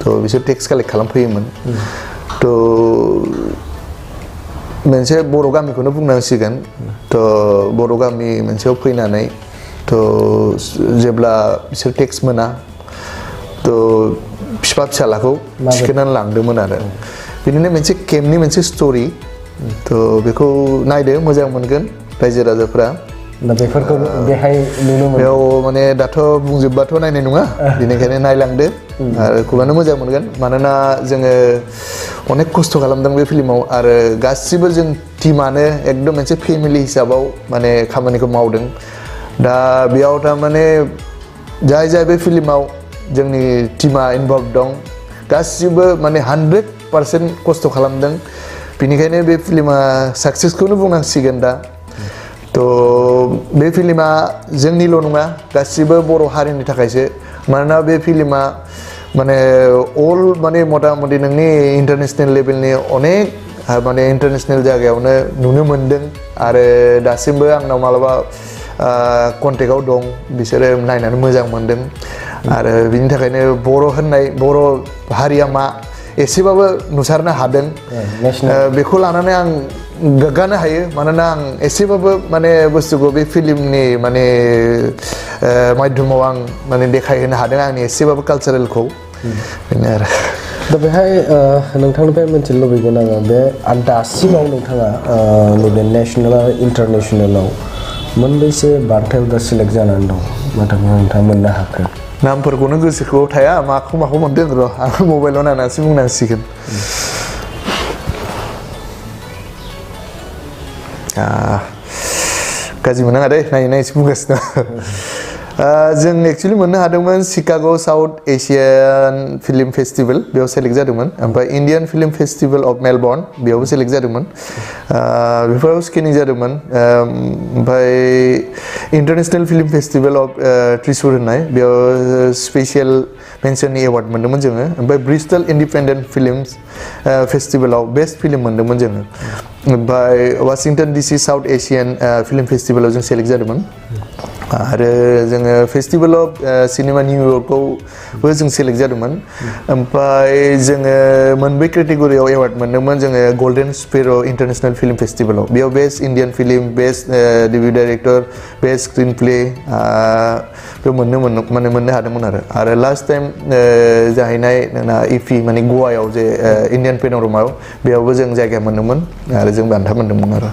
तो बिसोर टेक्स कालेक्ट खालामफैयोमोन तो मोनसे बर' गामिखौनो बुंनांसिगोन तो बर' गामि मोनसेयाव फैनानै तो जेब्ला बिसोर टेक्स मोना तो फिसालाखौ थिखोनानै लांदोंमोन आरो बिदिनो मोनसे केम्पनि मोनसे स्टोरी तो बेखौ नायदो मोजां मोनगोन रायजो राजाफ्रा दा बेफोरखौ बेहाय नुनो मोनो बेयाव माने दाथ' बुंजोबबाथ' नायनाय नङा बेनिखायनो नायलांदो आरो खुबानो मोजां मोनगोन मानोना जोङो अनेक खस्थ' खालामदों बे फिल्माव आरो गासिबो जों टीमानो एकदम मोनसे फेमिलि हिसाबाव माने खामानिखौ मावदों दा बेयाव थारमाने जाय बे फिल्माव जोंनि टीमा इनभल्भ दं गासिबो माने 100% 100% खस्थ' खालामदों बेनिखायनो बे फिल्मा साक्सेसखौनो बुंनांसिगोन दा थ' बे फिल्मा जोंनिल' नङा गासिबो बर' हारिनि थाखायसो मानोना बे फिल्मा माने अल माने मथा मथि नोंनि इन्टारनेशनेल लेभेलनि अनेक माने इन्टारनेशनेल जायगायावनो नुनो मोनदों आरो दासिमबो आंनाव मालाबा कन्टेक्टआव दं बिसोरो नायनानै मोजां मोनदों आरो बिनि थाखायनो बर' हारिया मा एसेबाबो नुसारनो हादों बेखौ लानानै आं गोग्गानो हायो मानोना आं एसेबाबो माने बुस्थुखौ बे फिल्मनि माने माध्यमाव आं माने देखायहोनो हादों आंनि एसेबाबो कालचारेलखौ बेनो आरो दा बेहाय नोंथांनिफ्राय मिथिनो लुबैगोन आङो बे दासिमाव नोंथाङा नैबे नेसनेल आरो इन्टारनेसनेलाव मोनबेसे बान्थायाव दा सिलेक्ट जानानै दं नाथाय नोंथाङा मोननो हाखो नामफोरखौनो गोसोआव थाया माखौ मोनदों र' आं मबाइलाव नायनानैसो बुंनांसिगोन गाज्रि मोननाङा दे नायनायसो बुंगासिनो जों एक्चुअलि मोननो हादोंमोन Chicago' south Asian film festival बेयाव सेलेक्ट जादोंमोन ओमफ्राय Indian film festival of Melbourne बेयावबो सेलेक्ट जादोंमोन बेफोराव स्क्रिनिं जादोंमोन ओमफ्राय international film festival of Thrissur होननाय बेयाव स्पेसियेल मेनसननि एवार्ड मोन्दोंमोन जोङो ओमफ्राय ब्रिस्टल इन्डिपेन्डेन्ट फिल्मस फेस्टिभेलाव बेस्ट फिल्म मोन्दोंमोन जोङो ओमफ्राय Washington DC south Asian film फेस्टिभेलाव जों सेलेक्ट जादोंमोन आरो जोङो फेस्टिभेल अफ सिनेमा निउयर्कआवबो जों सेलेक्ट जादोंमोन ओमफ्राय जोङो मोनब्रै केटेगरियाव एवार्ड मोन्दोंमोन जोङो गल्डेन स्पेर' इन्टारनेशनेल फिल्म फेस्टिभेलाव बेयाव best Indian film best debut director best screen play बेयाव मोननो हादोंमोन आरो लास्ट टाइम जाहैनाय नोंना इफि माने गवायाव जे इण्डियान पेन'रमायाव बेयावबो जों जायगा मोन्दोंमोन आरो जों बान्था मोन्दोंमोन आरो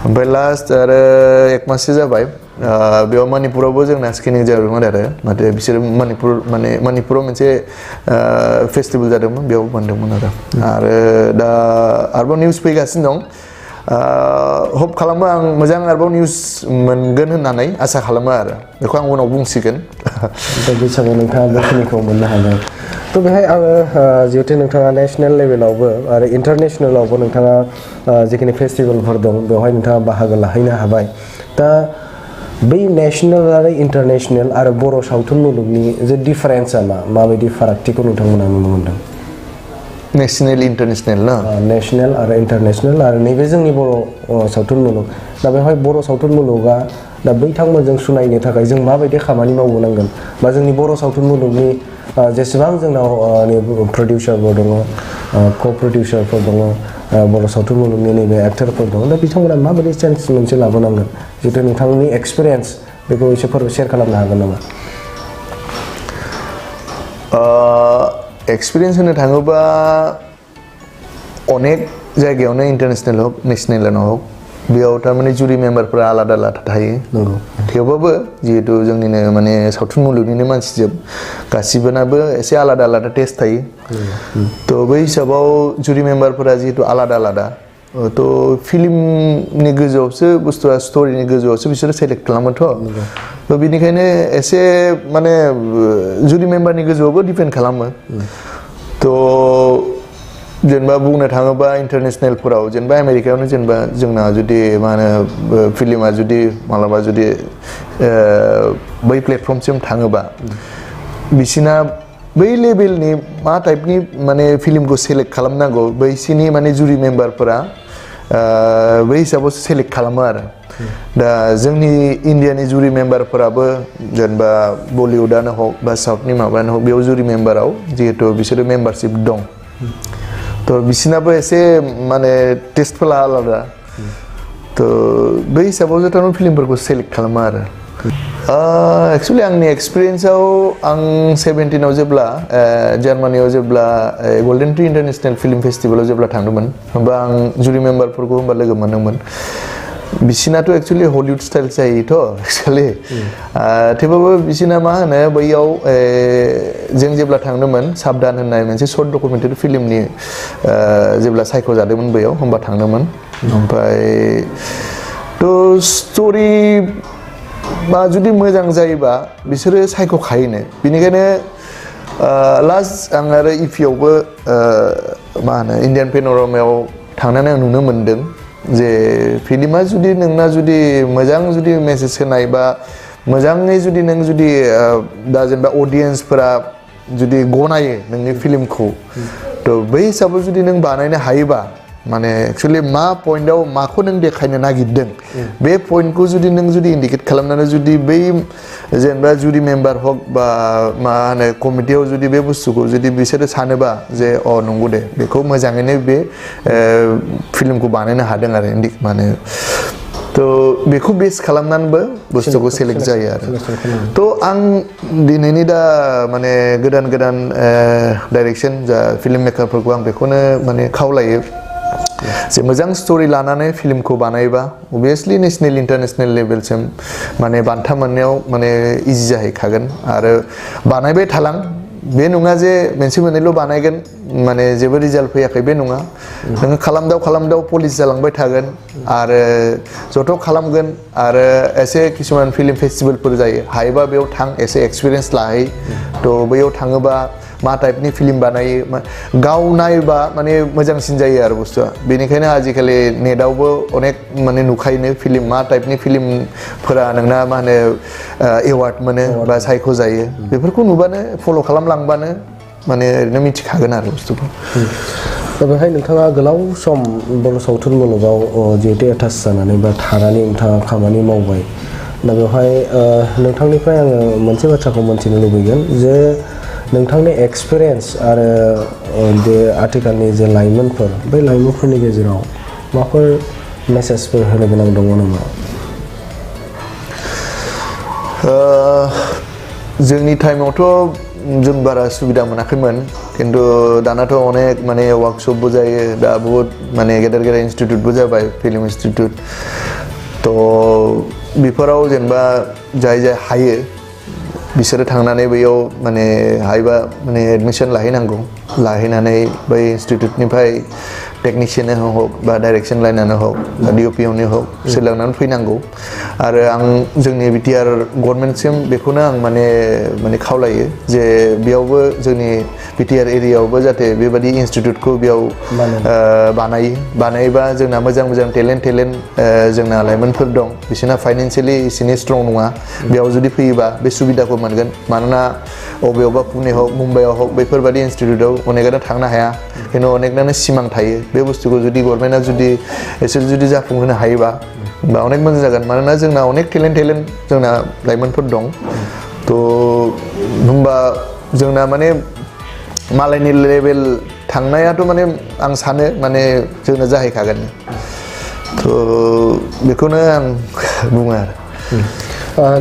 ओमफ्राय लास्ट आरो एक माससो जाबाय बेयाव मणिपुरावबो जोंना स्क्रिनिं जादोंमोन आरो नाथाय बिसोरो मणिपुराव मोनसे फेस्टिभेल जादोंमोन बेयाव मोन्दोंमोन आरो दा आरोबाव निउस फैगासिनो दं हप खालामो आं मोजां आरोबाव निउस मोनगोन होननानै आसा खालामो आरो बेखौ आं उनाव बुंसिगोन दा बैसागुआव नोंथाङा बेखिनिखौ मोननो हागोन थ' बेहाय आङो जिहेतु नोंथाङा नेसनेल लेभेलावबो आरो इन्टारनेसनेलावबो नोंथाङा जिखिनि फेस्टिभेलफोर दं बेवहाय नोंथाङा बाहागो लाहैनो हाबाय दा बै नेसनेल आरो इन्टारनेसनेल आरो बर' सावथुन मुलुगनि जे डिफारेन्सआ माबायदि फारागथिखौ नोंथांमोना नुनो मोनदों नेसनेल इन्टारनेसनेल ना नेसनेल आरो इन्टारनेसनेल आरो नैबे जोंनि बर' सावथुन मुलुग दा बेवहाय बर' सावथुन मुलुगा दा बैथांमोनजों सुनायनो थाखाय जों माबायदि खामानि मावबोनांगोन बा जोंनि बर' सावथुन मुलुगनि जेसेबां जोंनाव प्रडिउसारफोर दङ क' प्रडिउसारफोर दङ बर' सावथुन मुलुगनि नैबे एक्टरफोर दङ दा बिथांमोना माबायदि चेन्ज मोनसे लाबोनांगोन जितु नोंथांनि एक्सपिरियेन्स बेखौ एसे शेयार खालामनो हागोन नामा एक्सपिरियेन्स होनो थाङोबा अनेक जायगायावनो इन्टारनेसनेल हक नेसनेलानो हक बेयाव थारमाने जुरि मेम्बारफोरा आलादा आलादा थायो नंगौ थेवबाबो जिहेतु जोंनिनो माने सावथुन मुलुगनिनो मानसिजोब गासिबोनाबो एसे आलादा आलादा टेस्ट थायो थ' बै हिसाबाव जुरि मेम्बारफोरा जिहेतु आलादा आलादा थ' फिल्मनि गोजौआवसो बुस्थुआ स्ट'रिनि गोजौआवसो बिसोरो सेलेक्ट खालामोथ' थ' बिनिखायनो एसे माने जुरि मेम्बारनि गोजौआवबो डिपेन्ड खालामो थ' जेनेबा बुंनो थाङोबा इन्टारनेसनेलफोराव जेनेबा आमेरिकायावनो जेनेबा जोंना जुदि मा होनो फिल्मा जुदि मालाबा जुदि बै प्लेटफर्मसिम थाङोबा बिसिना बै लेभेलनि मा टाइपनि माने फिल्मखौ सेलेक्ट खालामनांगौ बैसिनि माने जुरि मेम्बारफोरा बै हिसाबावसो सेलेक्ट खालामो आरो दा जोंनि इण्डियानि जुरि मेम्बारफोराबो जेनेबा बलिउडआनो हक बा साउथनि माबायानो हक बेयाव जुरि मेम्बाराव जिहेतु बिसोरो मेम्बारशिप दं थ' बिसिनाबो एसे माने टेस्टफोरा आलादा थ' बै हिसाबाव थारमाने फिल्मफोरखौ सेलेक्ट खालामो आरो एक्सुवेलि आंनि एक्सपिरियेन्सआव आं 17आव जेब्ला जार्मानियाव जेब्ला गल्डेन ट्री इन्टारनेशनेल फिल्म फेस्टिभेलाव जेब्ला थांदोंमोन होमबा आं जुरि मेम्बारफोरखौ होमबा लोगो मोनदोंमोन बिसिनाथ' एक्सुवेलि हलिउड स्टाइल जायोथ' एक्सुवेलि थेवबाबो बिसिना मा होनो बैयाव जों जेब्ला थांदोंमोन साबधान होननाय मोनसे सर्ट डकुमेन्टारि फिल्मनि जेब्ला सायख'जादोंमोन बैयाव होमबा थांदोंमोन ओमफ्राय थ' स्ट'रि बा जुदि मोजां जायोबा बिसोरो सायख'खायोनो बिनिखायनो लास्ट आं आरो इपिआवबो मा होनो इन्डियान पेन'रामायाव थांनानै आं नुनो मोन्दों जे फिल्मा जुदि नोंना जुदि मोजां जुदि मेसेज होनाय बा मोजाङै जुदि नों जुदि दा जेनेबा अडियेन्सफोरा जुदि गनायो नोंनि फिल्मखौ थ' बै हिसाबै जुदि नों बानायनो हायोबा माने एक्सुवेलि मा पइन्टआव माखौ नों देखायनो नागिरदों बे पइन्टखौ जुदि नों जुदि इन्डिकेट खालामनानै जुदि बै जेनेबा जुरि मेम्बार हक बा मा होनो कमिटियाव जुदि बे बुस्थुखौ जुदि बिसोरो सानोबा जे अ नंगौ दे बेखौ मोजाङैनो बे फिल्मखौ बानायनो हादों आरो माने थ' बेखौ बेस खालामनानैबो बुस्थुखौ सेलेक्ट जायो आरो थ' आं दिनैनि दा माने गोदान गोदान डाइरेक्सन जा फिल्म मेकारफोरखौ आं बेखौनो माने खावलायो जे मोजां स्ट'रि लानानै फिल्मखौ बानायोबा अभियासलि नेसनेल इन्टारनेसनेल लेभेलसिम माने बान्था मोननायाव माने इजि जाहैखागोन आरो बानायबाय थालां बे नङा जे मोनसे मोननैल' बानायगोन माने जेबो रिजाल्ट फैयाखै बे नङा नोङो खालामदाव पलिस जालांबाय थागोन आरो जथ' खालामगोन आरो एसे किसुमान फिल्म फेस्टिभेलफोर जायो हायोबा बेयाव थां एसे एक्सपिरियेन्स लाहै थ' बैयाव थाङोबा मा टाइपनि फिल्म बानायो गाव नायबा माने मोजांसिन जायो आरो बुस्थुआ बेनिखायनो आजिखालि नेटआवबो अनेक माने नुखायोनो फिल्म मा टाइपनि फिल्मफोरा नोंना मा होनो एवार्ड मोनो बा सायख'जायो बेफोरखौ नुबानो फल' खालामलांबानो माने ओरैनो मिथिखागोन आरो बुस्थुखौ दा बेहाय नोंथाङा गोलाव सम बर' सावथुन मुलुगाव जिहेतु एटाच जानानै बा थानानै नोंथाङा खामानि मावबाय दा बेवहाय नोंथांनिफ्राय आङो मोनसे बाथ्राखौ मोनथिनो लुबैगोन जे नोंथांनि एक्सपिरियेन्स आरो बे आथिखालनि जे लाइमोनफोर बै लाइमोनफोरनि गेजेराव माबाफोर मेसेजफोर होनो गोनां दङ नामा? जोंनि टाइमावथ' जों बारा सुबिदा मोनाखैमोन खिन्थु दानाथ' अनेक माने वार्कशपबो जायो दा बहुत माने गेदेर गेदेर इनस्टिट्युटबो जाबाय फिल्म इनस्टिट्युट थ' बेफोराव जेनेबा जाय हायो बिसोरो थांनानै बैयाव माने हायोबा माने एडमिसन लाहैनानै बै इनस्टिट्युटनिफ्राय टेकनिशियान हक बा डाइरेक्सन लाइनानो हक बा डिअपियावनो हक सोलोंनानै फैनांगौ आरो आं जोंनि बिटिआर गभर्नमेन्टसिम बेखौनो आं माने खावलायो जे बेयावबो जोंनि बिटिआर एरियायावबो जाहाथे बेबादि इनस्टिट्युटखौ बेयाव बानायोबा जोंना मोजां टेलेन्ट जोंना लाइमोनफोर दं बिसोरना फाइनेन्सियेलि एसेनो स्ट्रं नङा बेयाव जुदि फैयोबा बे सुबिदाखौ मोनगोन मानोना अबेयावबा पुने हक मुम्बाइआव हक बेफोरबादि इनस्टिट्युटआव अनेकआनो थांनो हाया खिन्थु अनेकनानो सिमां थायो बे बुस्थुखौ जुदि गभर्नमेन्टआ जुदि एसे जुदि जाफुंहोनो हायोबा बा अनेक मोजां जागोन मानोना जोंना अनेक टेलेन्ट जोंना लाइमोनफोर दं थ' होमबा जोंना माने मालायनि लेभेल थांनायाथ' माने आं सानो माने जोंना जाहैखागोन थ' बेखौनो आं बुङो आरो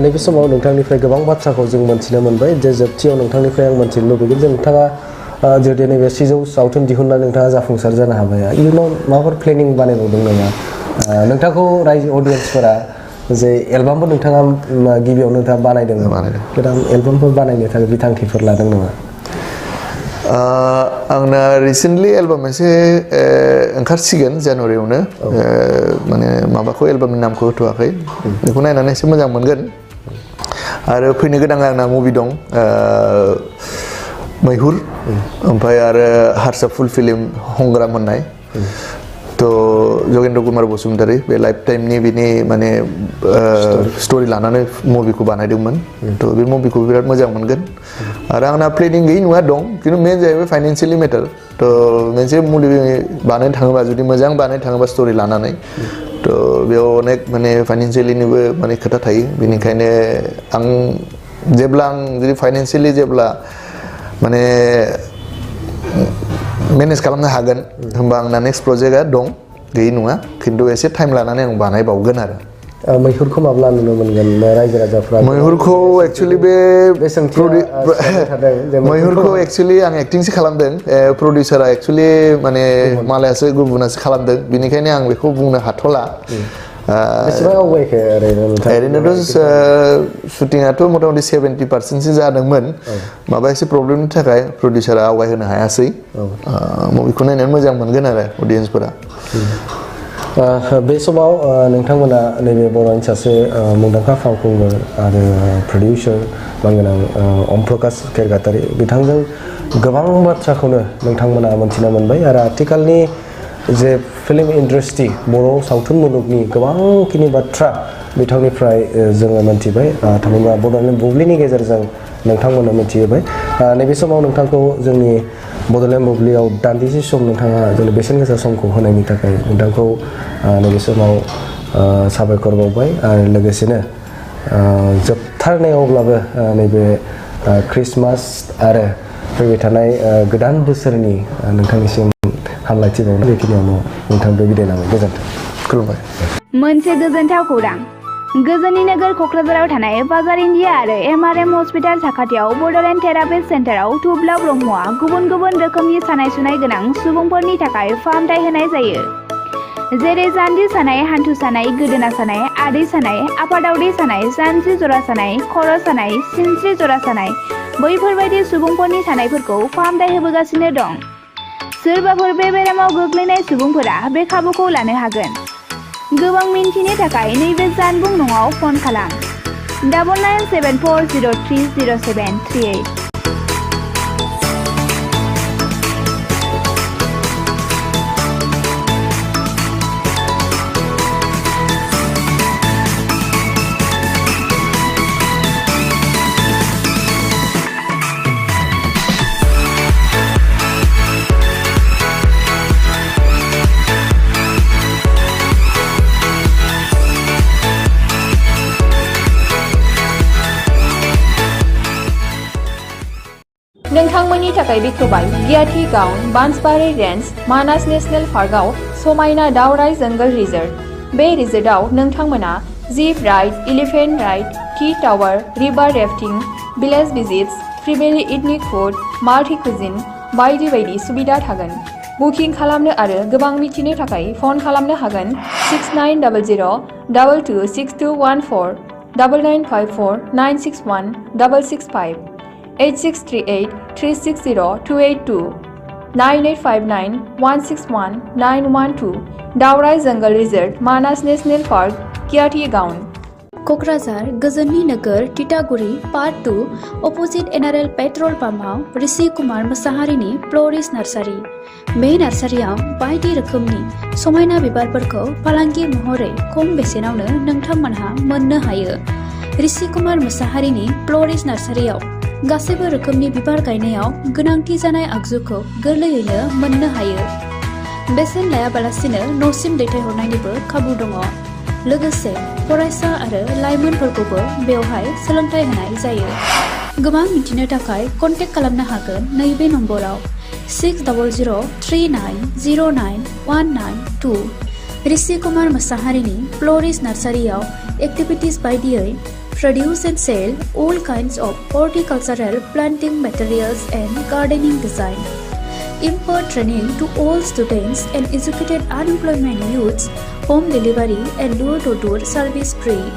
नैबे समाव नोंथांनिफ्राय गोबां बाथ्राखौ जों मोनथिनो मोनबाय जे जोबथियाव नोंथांनिफ्राय आं मोनथिनो लुबैगोन जे नोंथाङा जुदि नैबे 600 सावथुन दिहुननानै नोंथाङा जाफुंसार जानो हाबाय इयुनाव माबाफोर प्लेनिं बानायबावदों नामा नोंथांखौ रायजो अडियेन्सफोरा जे एलबामबो नोंथाङा गिबियाव नोंथाङा बानायदों गोदान एलबामफोर बानायनो थाखाय बिथांखिफोर लादों नामा? आंना रिसेन्टलि एलबाम मोनसे ओंखारसिगोन जानुवारियावनो माने माबाखौ एलबामनि नामखौ होथ'वाखै बेखौ नायनानै एसे मोजां मोनगोन आरो फैनो गोनां आंना मुभि दं मैहुर ओमफ्राय आरो हारसाफुल फिल्म हंग्राम होननाय थ' जगेन्द्र कुमार बसुमतारी बे लाइफ टाइमनि बिनि माने स्ट'रि लानानै मुभिखौ बानायदोंमोन थ' बे मुभिखौ बिराद मोजां मोनगोन आरो आंना प्लेनिं गैयै नङा दं खिन्थु मेन जाहैबाय फाइनेन्सियेलि मेटार थ' मोनसे मुभि बानायनो थाङोबा जुदि मोजां बानायनो थाङोबा स्ट'रि लानानै थ' बेयाव अनेक माने फाइनेन्सियेलिनिबो माने खोथा थायो बेनिखायनो आं जुदि फाइनेन्सियेलि जेब्ला माने मेनेज खालामनो हागोन होमबा आंना नेक्स्ट प्रजेक्टआ दं गैयै नङा खिन्थु एसे टाइम लानानै आं बानायबावगोन आरो मैहुरखौ माब्ला नुनो मोनगोन रायजो राजाफ्रा मैहुरखौ एक्चुअलि मैहुरखौ एक्चुअलि आं एक्टिंसो खालामदों प्रडिउसारा एक्चुअलि माने मालायासो गुबुनासो खालामदों बेनिखायनो आं बेखौ बुंनो हाथ'ला बेसेबां आवगायखो ओरैनोथ' शुटिंआथ' मथा मथि 70%सो जादोंमोन माबा एसे प्रब्लेमनि थाखाय प्रडिउसारा आवगायहोनो हायासै मुभिखौ नायनानै मोजां मोनगोन आरो अडियेन्सफोरा बे समाव नोंथांमोना नैबे बर'नि सासे मुंदांखा फावखुंगुर आरो प्रडिउसार मानगोनां अम प्रकाश केरगातारि बिथांजों गोबां बाथ्राखौनो नोंथांमोना मोनथिनो मोनबाय आरो आथिखालनि जे फिल्म इन्डास्ट्रि बर' सावथुन मुलुगनि गोबांखिनि बाथ्रा बिथांनिफ्राय जोङो मोनथिबाय थामहिनबा बड'लेण्ड बुब्लिनि गेजेरजों नोंथांमोना मिथिहोबाय नैबे समाव नोंथांखौ जोंनि बड'लेण्ड बुब्लियाव दान्दिसे सम नोंथाङा जोंनि बेसेन गोसा समखौ होनायनि थाखाय नोंथांखौ नैबे समाव साबायखर बावबाय आरो लोगोसेनो जोबथारनायावब्लाबो नैबे क्रिसमास आरो फैबाय थानाय गोदान बोसोरनि नोंथांनिसिम हामलायथि बावनो बेखिनियावनो नोंथांखौ बिदाय लाबाय गोजोन्थों खुलुमबाय मोनसे गोजोनथाव खौरां गोजोननि नोगोर क'क्राझाराव थानाय बाजार इन्डिया आरो MRM हस्पिटाल साखाथियाव बड'लेण्ड थेरापिस्ट सेन्टाराव थुब्ला ब्रह्मआ गुबुन गुबुन रोखोमनि सानाय सुनाय गोनां सुबुंफोरनि थाखाय फाहामथाय होनाय जायो जेरै जान्जि सानाय हान्थु सानाय गोदोना सानाय आदै सानाय आफादावदै सानाय जानजि जरा सानाय खर' सानाय सिनस्रि जरा सानाय बैफोरबायदि सुबुंफोरनि सानायफोरखौ फाहामथाय होबोगासिनो दं सोरबाफोर बे बेरामाव गोग्लैनाय सुबुंफोरा बे खाबुखौ लानो हागोन गोबां मिन्थिनो थाखाय नैबे जानबुं नङाव फन खालाम 9974030738 नोंथांमोननि थाखाय बेखेवबाय गियाथि गाउन बान्सबारि रेन्ज मानास नेशनेल पार्कआव समायना दावराइ जंगल रिजर्ट बे रिजर्टआव नोंथांमोना jeep ride elephant ride tea tower river rafting village visits फ्रिबेलि इथनिक फुड माल्टि कुजिन बायदि बायदि सुबिदा थागोन बुकिं खालामनो आरो गोबां मिथिनो थाखाय फन खालामनो हागोन 6900226214 9954961665 8638360282 9859161912 दावराइ जंगल रिजर्ट मानास नेशनेल पार्क कियाथि गाउन क'क्राझार गोजोननि नोगोर तितागुरि part 2 opposite NRL petrol पाम्पआव Rishi Kumar मोसाहारिनि फ्ल'रिस nursery बे नार्सारियाव बायदि रोखोमनि समायना बिबारफोरखौ फालांगि महरै खम बेसेनावनो नोंथांमोनहा मोननो हायो ऋषि कुमार मोसाहारिनि फ्ल'रिस नार्सारियाव गासैबो रोखोमनि बिबार गायनायाव गोनांथि जानाय आगजुखौ गोरलैयैनो मोननो हायो बेसेन लायाबालासिनो न'सिम दैथायहरनायनिबो खाबु दङ लोगोसे फरायसा आरो लाइमोनफोरखौबो बेवहाय सोलोंथाय होनाय जायो गोबां मिथिनो थाखाय कन्टेक्ट खालामनो हागोन नैबे नम्बराव 6003099192 ऋषि कुमार मोसाहारिनि फ्ल'रिस नार्सारियाव एक्टिभिटिज बायदियै produce and sell all kinds of horticultural planting materials and gardening design. Impart training to all students and educated unemployment youths, home delivery and door-to-door service free.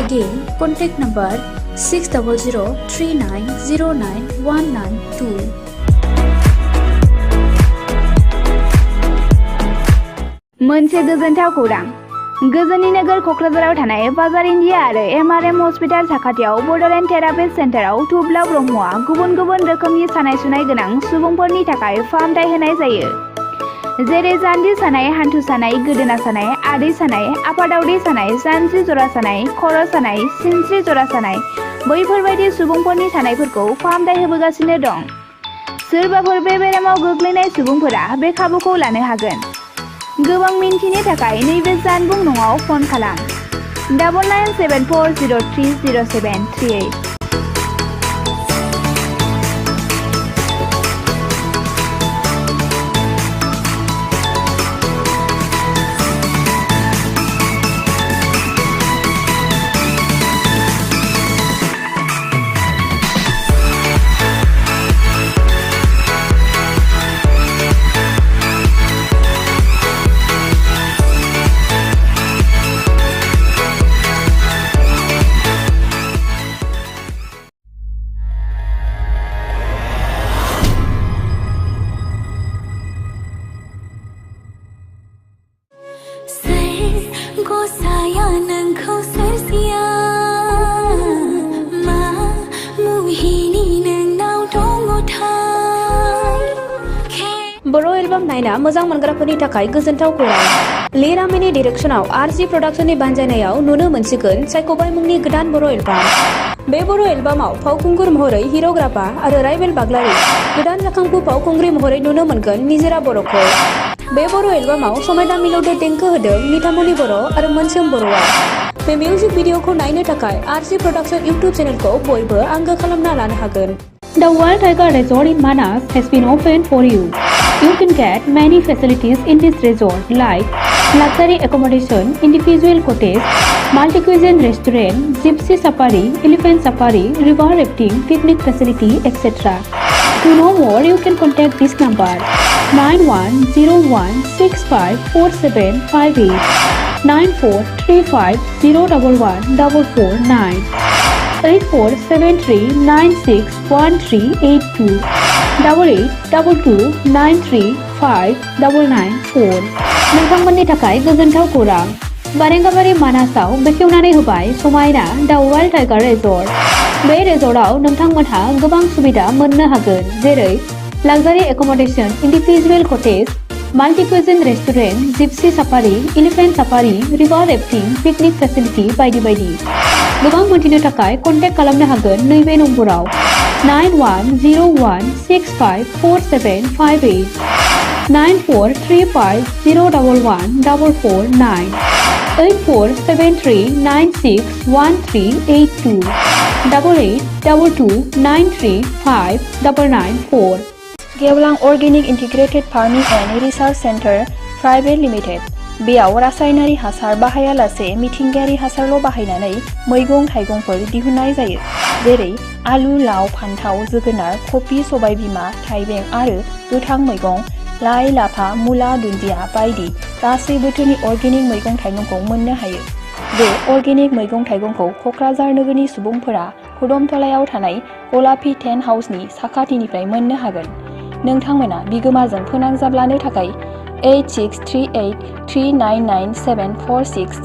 Again, contact number 6003909192. मोनसे गोजोनथाव खौरां गोजोननि नोगोर क'क्राझाराव थानाय बाजार India आरो MRM hospital साखाथियाव बड'लेण्ड थेरापिस्ट सेन्टाराव थुब्ला ब्रह्मआ गुबुन गुबुन रोखोमनि सानाय सुनाय गोनां सुबुंफोरनि थाखाय फाहामथाय होनाय जायो जेरै जान्जि सानाय हान्थु सानाय गोदोना सानाय आदै सानाय आफादावदै सानाय जानजि जरा सानाय खर' सानाय सिनस्रि जरा सानाय बैफोरबायदि सुबुंफोरनि सानायफोरखौ फाहामथाय होबोगासिनो दं सोरबाफोर बे बेरामाव गोग्लैनाय सुबुंफोरा बे खाबुखौ लानो हागोन गोबां मिन्थिनो थाखाय नैबे जानबुं नङाव फन खालाम 9974030738 बर' एलबाम नायना मोजां मोनग्राफोरनि थाखाय गोजोनथाव खौरां लिरामिनि डिरेक्शनाव आरजी प्रडाक्शननि बानजायनायाव नुनो मोनसिगोन सायख'बाय मुंनि गोदान बर' एलबाम बे बर' एलबामाव फावखुंगुर महरै हिर'ग्राफा आरो राइबेल बाग्लारि गोदान जाखांफु फावखुंग्रि महरै नुनो मोनगोन निजिरा बर'खौ बे बर' एलबामाव समायना मिलौदो देंखो होदों निथामनि बर' आरो मोनसोम बर'आ बे मिउजिक भिडिअखौ नायनो थाखाय आरजी प्रडाक्शन इउट्युब चेनेलखौ बयबो आंगो खालामना लानो हागोन The Wild Tiger Resort in Manas has been opened for you. You can get many facilities in this resort like luxury accommodation, individual cottage, multi-cuisine restaurant, gypsy safari, elephant safari, river rafting, picnic facility, etc. To know more, you can contact this number 9101654758 9435011449 8473961382 8822935994 नोंथांमोननि थाखाय गोजोनथाव खौरां बारेंगाबारि मानासाव बेखेवनानै होबाय समायना दा wild tiger resort बे रेजर्टआव नोंथांमोनहा गोबां सुबिदा मोननो हागोन जेरै luxury accommodation individual cottage multi cuisine restaurant gypsy safari elephant safari river rafting picnic facility बायदि बायदि गोबां मोनथिनो थाखाय कन्टेक्ट खालामनो हागोन नैबे नम्बराव 9101654758 9435011449 8473961382 8822935994 गेवलां organic integrated farming and research centre private limited बेयाव रासायनारि हासार बाहायालासे मिथिंगायारि हासारल' बाहायनानै मैगं थाइगंफोर दिहुननाय जायो जेरै आलु लाव फान्थाव जोगोनार कफि सबायबिमा थाइबें आरो गोथां मैगं लाइ लाफा मुला दुन्दिया बायदि गासै बोथोरनि अर्गेनिक मैगं थाइगंखौ मोननो हायो बे अर्गेनिक मैगं थाइगंखौ क'क्राझार नोगोरनि सुबुंफोरा खुदमतलायाव थानाय गलापी टेन्ट हाउसनि साखाथिनिफ्राय मोननो हागोन नोंथांमोना बिगोमाजों फोनांजाब लानो थाखाय 8638399746